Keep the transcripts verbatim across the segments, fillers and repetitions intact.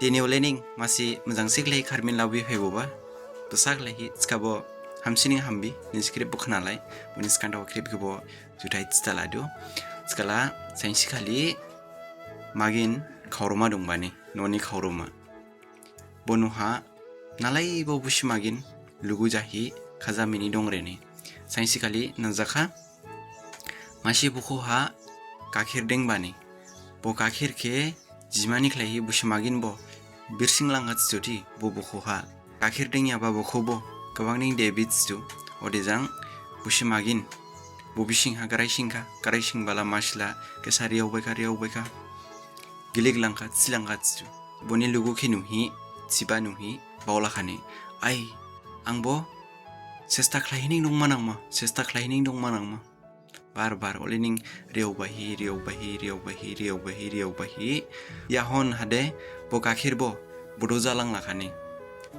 Dini olening masi mojang sikhlai kharmin labu phaiboba. Basa khlaihi thikhabo hamsining hambi, nisi khrip bo khnalai, boni sgangthao khrip khebo juthai thithaladu. Thikhala sainsi khali magin khaoroma dongbani, noni khaoroma. Bo noha nalaibo busi magin lugu jahi khajamini dongreni. Sainsi khali najakha masi bukhuha gakhir dengbani. Bo gakhir khe jimani khlaihi busi magin bo birsing langkha thidu thi bo bukhuha. Gakhir dengyaba bukhu bo gabangning debit thidu. Odejang busi magin bo bisingha garai singkha, garai singbala masila kesa riaobaikha, riaobaikha. Gilik langkha, thilangkha thidu. Boni lugu khe nuhi, thiba nuhi, baolakhani. Ai, angbo sesta khlaihining dongma nangma, sesta khlaihining dongma nangma. Bar bar olening riaobahi, riaobahi, riaobahi, riaobahi, riaobahi. Yahon hade bo gakhir bo bodo jalang lakhani.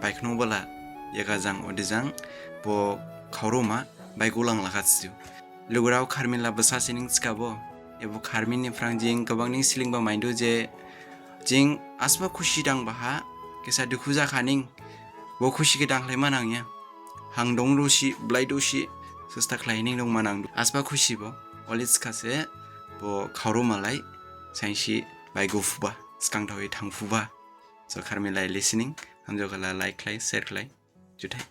Baikhnobala yagajang odejang bo khaoroma baigolang lakha thidu. Lugurao kharmin la basa sining thikhabo. Ebo kharmin ni phrang jing gabangning slingba maidu je jing asba khusi dangbaha kesa dukhu jakhaning bo khusi khe dangkhlaima nangya. Hang dong dosi, blai dosi, sesta khlaihining dongma nangdu. Asba khusi bo, ole thikhase bo khaoromalai sainsi baigophuba, sgangthaohi thangphuba. So kharmin lai listening, hamjaokhala like khlai, share khlai. Juthai.